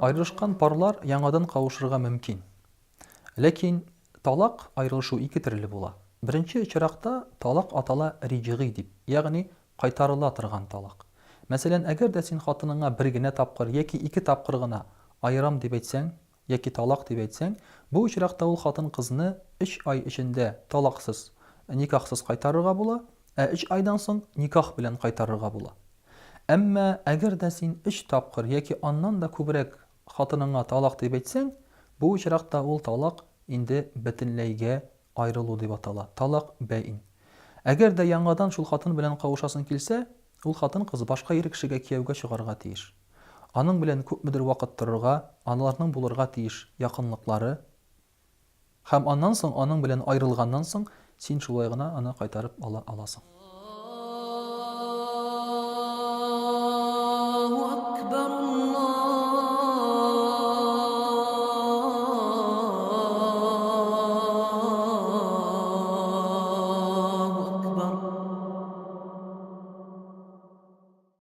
Аерылышкан парлар яңадан кавышырга мөмкин. Ләкин талак, аерылышу ике төрле була. Беренче очракта талак атала риҗгый дип, ягъни кайтарыла торган талак. Мәсәлән, әгәр дә син хатыныңа бер генә тапкыр яки ике тапкыр гына аерам дип әйтсәң, яки талак дип әйтсәң, бу очракта ул хатын-кызны өч ай эчендә талаксыз, никахсыз кайтарырга була, ә өч айдан соң никах белән кайтарырга була. Әмма әгәр дә син өч тапкыр яки аннан да күбрәк хатыныңа талак дип әйтсәң, бу очракта ул талак инде бөтенләйгә аерылу дип атала, талак бәин. Әгәр дә яңадан шул хатын белән кавышасың килсә, ул хатын-кыз башка ир кешегә кияүгә чыгарга тиеш. Аның белән күпмедер вакыт торырга, аларның булырга тиеш якынлыклары. Һәм аннан соң, аның белән аерылганнан соң, син шулай гына аны кайтарып ала аласың.